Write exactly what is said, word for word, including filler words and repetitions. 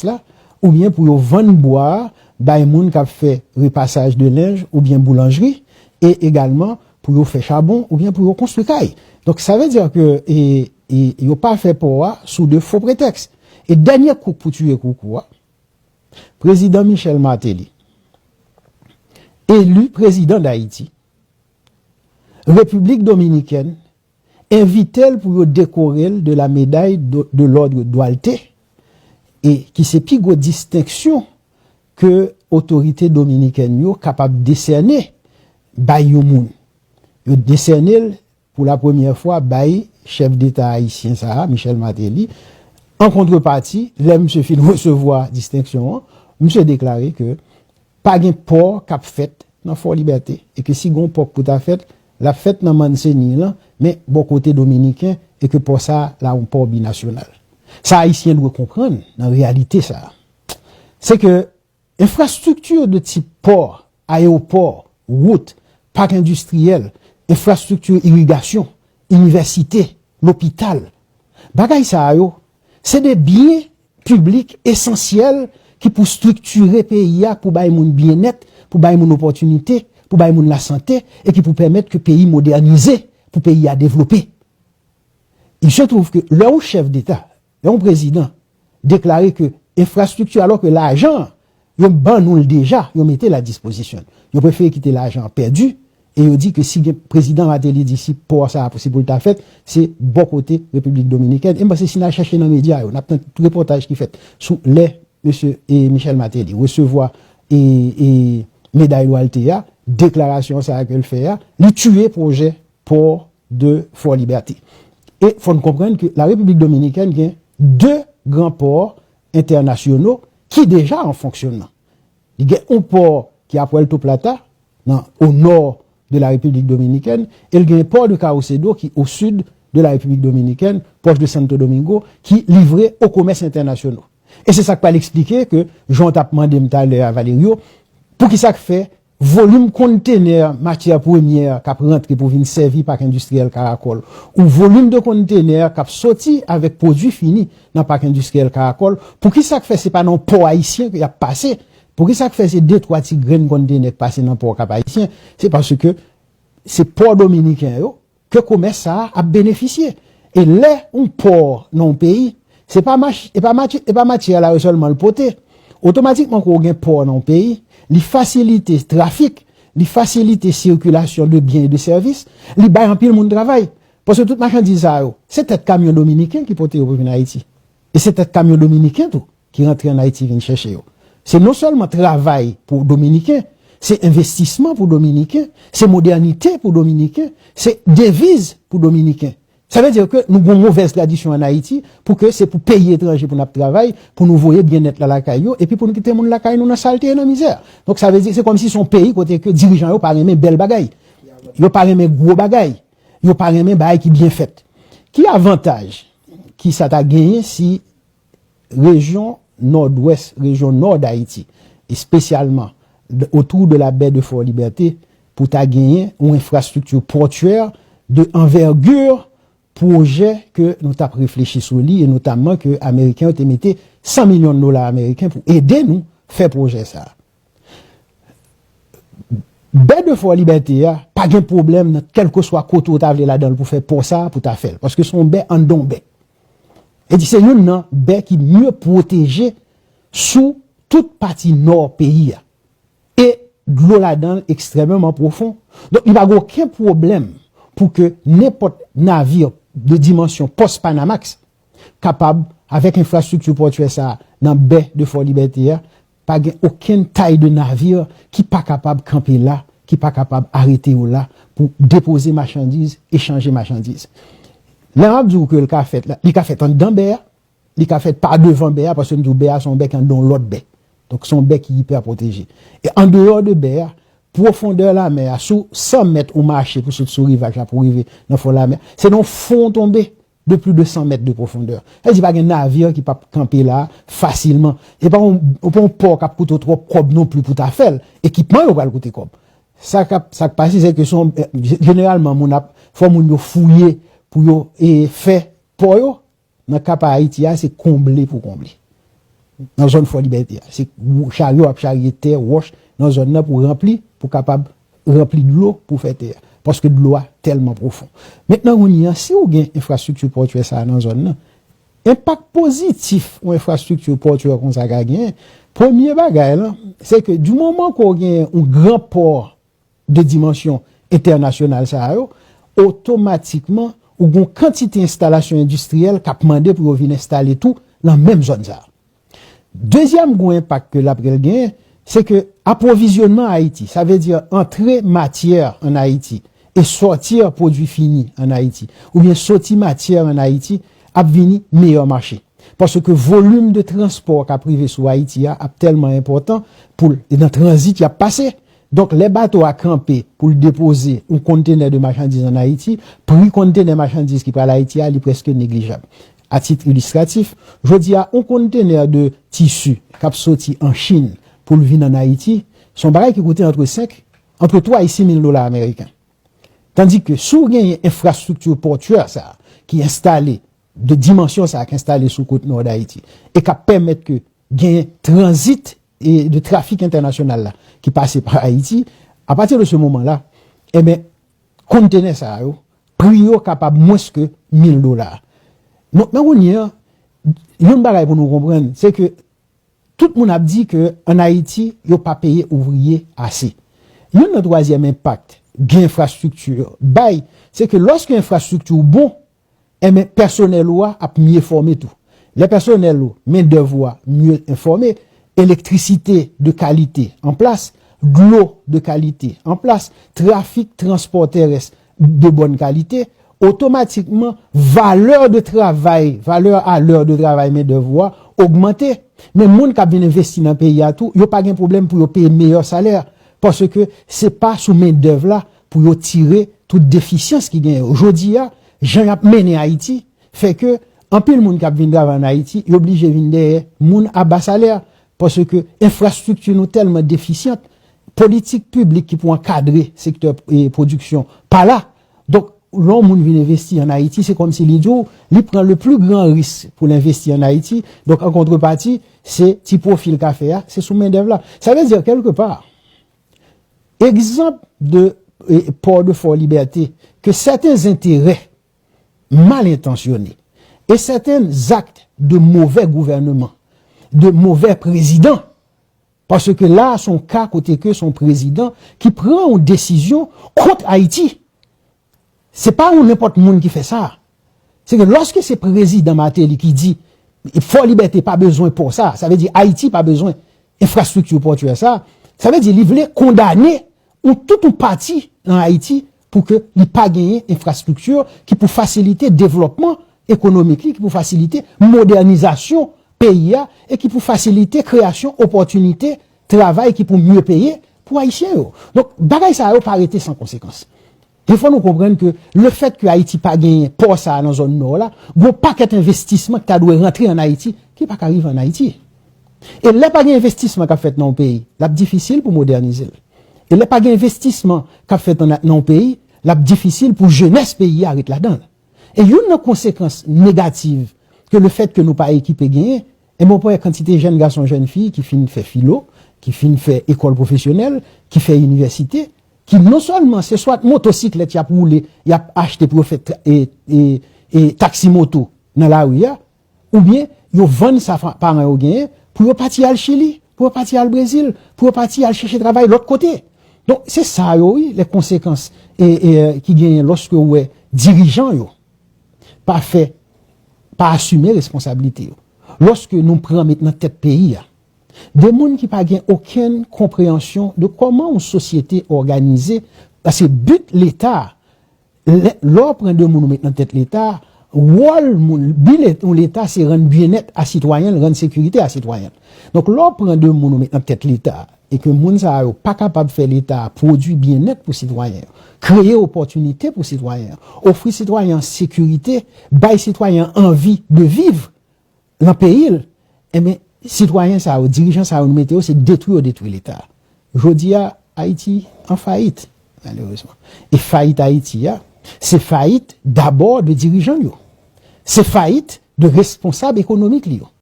la, oubyen pou yo vann bwa a bay moun k ap fè repasaj de lenj oubyen boulanjri, e egalman pou yo fè chabon oubyen pou yo konstwi kay. Donk, sa vle di ke, e, e, yo pa fè pò a sou de fo pretèks. E dènye kouk pou tiye koukou a, prezidan Michel Martelly, eli prezidan Dayiti, Repiblik Dominikèn envite l pou yo dekore l de la médaille de, de l'ordre Duarte, e ki se pi gwo distenksyon ke otorite dominikèn yo kapab desène bay yon moun. Yo desène l pou la premyè fwa bay chèf deta ayisyen sa a, Michel Martelly. An kontrepati, lè misye fin resevwa distenksyon an, misye deklare ke pa gen pò k ap fèt nan Fò Libète, e ke si gen yon pò k pou ta fèt, l ap fèt nan Manzanillo, men bò kote dominiken, e ke pò sa a, la yon pò binasyonal. Sa Ayisyen dwe konprann nan reyalite sa a, se ke enfrastrikti de tip pò, ayewopò, wout, pak endistriyèl, enfrastrikti irigasyon, inivèsite, lopital, bagay sa a yo, se de byen piblik esansyèl ki pou estriktire peyi a, pou bay moun byennèt, pou bay moun opòtinite, pou bay moun lasante, e ki pou pèmèt ke peyi modènize, pou peyi a devlope. Il se trouve que lè yon chèf deta, lè yon prezidan deklare ke enfrastrikti, alò ke lajan, yo ban nou l deja, yo mete l a dispozisyon. Yo prefere kite lajan an pèdi, e yo di ke si gen prezidan Martelly di si pò sa a se pou l ta fèt, se bò kote Repiblik Dominikèn. E m panse si n al chèche nan medya yo, n ap tann tout repòtaj ki fèt sou lè mesye, e, Michel Martelly resevwa, e, e, meday Duarte a, deklarasyon sa a ke l fè a, li tiye pwojè pò de Fò Libète. E fò n konprann ke la Repiblik Dominikèn gen de gran pò entènasyonal ki deja an fonksyonman. Li gen yon pò ki a Puerto Plata, nan, o nò de la Repiblik Dominikèn, e l gen pò de Caucedo ki o sid de la Repiblik Dominikèn, pwòch de Santo Domingo, ki livre o komès entènasyonal. E se sa k pral eksplike ke, jan w t ap mande m talè a, Valerio, poukisa k fè volim kontenè matyè premyè k ap rantre pou vin sèvi pak endistriyèl Karakòl, ou volim de kontenè k ap soti avèk pwodui fini nan pak endistriyèl Karakòl, poukisa k fè se pa nan pò ayisyen ke y ap pase? Poukisa k fè se de twa ti grenn kontenè k pase nan pò Kap Ayisyen? Se paske se pò dominiken yo ke komès sa a ap benefisye. E lè yon pò nan yon peyi, se pa mach-, e pa mati-, e pa matyè la yo sèlman l pote. Otomatikman, ke w gen pò nan yon peyi, li fasilite trafik, li fasilite sikilasyon de byen e de sèvis, li bay anpil moun travay. Paske tout machandiz sa yo, se tèt kamyon dominiken ki pote yo pou vin Ayiti. E se tèt kamyon dominiken tou ki rantre ann Ayiti vin chèche yo. Se non sèlman travay pou Dominiken, se envestisman pou Dominiken, se modènite pou Dominiken, se deviz pou Dominiken. Sa vle di ke nou gen yon movèz tradisyon ann Ayiti pou ke se pou peyi etranje pou n ap travay, pou nou voye byennèt la lakay yo, epi pou nou kite moun lakay nou nan salte e nan mizè. Donk, sa vle di, se kòmsi se yon peyi kote ke dirijan yo pa renmen bèl bagay. Yo pa renmen gwo bagay. Yo pa renmen bagay ki byen fèt. Ki avantaj ki sa ta genyen si rejyon Nòdwès, rejyon nò Dayiti, espesyalman de, autour de la baie de Fort Liberté, pou ta genyen yon enfrastrikti pòtyè de anvègi pwojè ke nou t ap reflechi sou li, e notamman ke Ameriken yo te mete san milyon dola ameriken pou ede nou fè pwojè sa a. Bè de Fò Libète a, pa gen pwoblèm nan kèlkeswa kote w ta vle ladan l pou fè pò sa a, pou ta fè l. Paske se yon bè anndan yon bè. E di se youn nan bè ki mye pwoteje sou tout pati nò peyi a. E dlo ladan l ekstrèmeman pwofon. Donk, li pa gen okenn pwoblèm pou ke nenpòt navi de dimansyon pòs Panamax kapab, avèk enfrastrikti pòtyè sa a nan bè de Fò Libète a, pa gen okenn tay de navi ki pa kapab kanpe la, ki pa kapab arete yo la pou depoze machandiz, echanje machandiz. Lè m ap di w ke l ka fèt la, li ka fèt anndan bè a, li ka fèt pa devan bè a, paske m di w bè a se yon bè ki anndan yon lòt bè. Donk, se yon bè ki ipè pwoteje. E andeyò de bè a, pwofondè lamè a, sou san mèt ou mache pou sot sou rivaj la, pou rive nan fon lamè, se nan yon fon w tonbe de plis de san mèt de pwofondè. Sa vle di pa gen navi ki p ap kanpe la fasilman. E pa yon, pa yon pò k ap koute w twòp kòb non plis pou ta fè l. Ekipman yo pral koute kòb. Sa k ap, sa k pase, se ke se yon, jeneralman, moun ap, fò moun yo fouye pou yo, e, fè pò yo. Nan ka pa Ayiti a, se konble pou konble. nan zòn Fò Libète a. Se charyo ap charye tè, wòch nan zòn nan pou ranpli, pou kapab ranpli dlo pou fè tè a. Paske dlo a tèlman pwofon. Mentnan, kounye a, si w gen enfrastrikti pòtyè sa a nan zòn nan, enpak pozitif yon enfrastrikti pòtyè konsa ka genyen, premye bagay lan, se ke di moman ke w gen yon gran pò de dimansyon entènasyonal sa a yo, otomatikman, ou gen yon kantite enstalasyon endistriyèl k ap mande pou yo vin enstale tou nan menm zòn sa a. Dezyèm gwo enpak ke l ap genyen, se ke apwovizyonnman Ayiti, sa vle di antre matyè an Ayiti e sòti pwodui fini an Ayiti, oubyen soti matyè an Ayiti, ap vini meyè mache. Paske volim de transpò k ap rive sou Ayiti a ap tèlman enpòtan pou l, e nan tranzit y ap pase. Donk, lè bato a kanpe pou l depoze yon kontenè de machandiz an Ayiti, pri kontenè machandiz ki pral Ayiti a, li prèske neglijab. A tit ilistratif, jodi a, yon kontenè de tisi k ap soti an Chin pou l vin an Ayiti, se yon bagay ki koute antre senk, antre twa e sis mil dola ameriken. Tandike, si w genyen enfrastrikti pòtyè sa a ki enstale, de dimansyon sa a ki enstale sou kot nò Dayiti, e k ap pèmèt ke genyen tranzit e de trafik entènasyonal la ki pase pa Ayiti, apati de se moman la, enben, kontenè sa a yo, pri yo kapab mwens ke mil dola. Donk, nan kounye a, yon bagay pou nou konprann, se ke tout moun ap di ke ann Ayiti, yo pa peye ouvriye ase. Youn nan twazyèm enpak gen enfrastrikti bay, se ke lòske enfrastrikti w bon, enben, pèsonèl ou a ap mye fòme tou. Lè pèsonèl ou, mendèv ou a mye enfòme, elektrisite de kalite an plas, dlo de kalite an plas, trafik transpò tèrès de bòn kalite, otomatikman, valè de travay, valè a lè de travay mendèv ou a ogmante. Men moun k ap vin envesti nan peyi a tou, yo pa gen pwoblèm pou yo peye meyè salè, paske se pa sou mendèv la pou yo tire tout defisyans ki genyen yo. Jodi a, jan y ap mennen Ayiti, fè ke anpil moun k ap vin travay ann Ayiti, yo blije vin dèyè moun a ba salè, paske enfrastrikti nou tèlman defisyant, politik piblik ki pou ankadre sektè, e, pwodiksyon pa la. Donk, lè yon moun vin envesti ann Ayiti, se kòmsi li di w, li pran le pli gran risk pou l envesti ann Ayiti. Donk, an kontrepati, se ti pwofi l ka fè a, se sou mendèv la. Sa vle di, kèlkepa, egzanp de, e, pò de Fò Libète, ke sèten enterè mal entansyone e sèten zak de movè gouvènman, de movè prezidan, paske la, se yon ka kote ke se yon prezidan ki pran yon desizyon kont Ayiti. Se pa yon nenpòt moun ki fè sa. Se ke lòske se prezidan Martelly ki di, Fò Libète pa bezwen pò sa, sa vle di Ayiti pa bezwen enfrastrikti pòtyè sa, sa vle di li vle kondane yon tout yon pati nan Ayiti pou ke li pa genyen enfrastrikti ki pou fasilite devlòpman ekonomik li, ki pou fasilite modènizasyon peyi a e ki pou fasilite kreyasyon opòtinite travay ki pou mye peye pou Ayisyen yo. Donk, bagay sa yo pa rete san konsekans. E fò nou konprann ke lefèt ke Ayiti pa genyen pò sa a nan zòn nò la, gon pakèt envestisman ki ta dwe rantre ann Ayiti, ki pa ka rive ann Ayiti. E lè pa gen envestisman k ap fèt nan yon peyi, l ap difisil pou modènize l. E lè pa gen envestisman k ap fèt nan, nan yon peyi, l ap difisil pou jenès peyi a ret ladan l. E youn nan konsekans negatif ke lefèt ke nou pa ekipe genyen, e mwen wè kantite jèn gason, jèn fi ki fin fè filo, ki fin fè ekòl pwofesyonèl, ki fè inivèsite, ki non sèlman se swat motosiklèt y ap woule, y ap achte pou yo fè tra- e, e, e taksi moto nan lari a, oubyen yo vann sa fa- paran yo genyen pou yo pati al Chili, pou yo pati al Brezil, pou yo pati al chèche travay lòt kote. Donk, se sa yo, wi, lè konsekans e, e, ki genyen lòske w wè dirijan yo pa fè, pa asime responsablite yo. Lòske nou pran met nan tèt peyi a de moun ki pa gen okenn konpreyansyon de kòman yon sosyete òganize, paske but Leta, lè, lè w pran de moun ou met nan tèt Leta, wòl moun, bi yon Leta se rann byennèt a sitwayen l, rann sekirite a sitwayen l. Donk, lè w pran de moun ou met nan tèt Leta, e ke moun sa yo pa kapab fè Leta a pwodui byennèt pou sitwayen yo, kreye opòtinite pou sitwayen yo, ofri sitwayen an sekirite, bay sitwayen an anvi de viv nan peyi l, enben, sitwayen sa yo, dirijan sa yo nou mete yo, se detwi yo detwi Leta. Jodi a, Ayiti an fayit, malerezman. E fayit Ayiti a, se fayit dabò de dirijan l yo. Se fayit de responsab ekonomik li yo.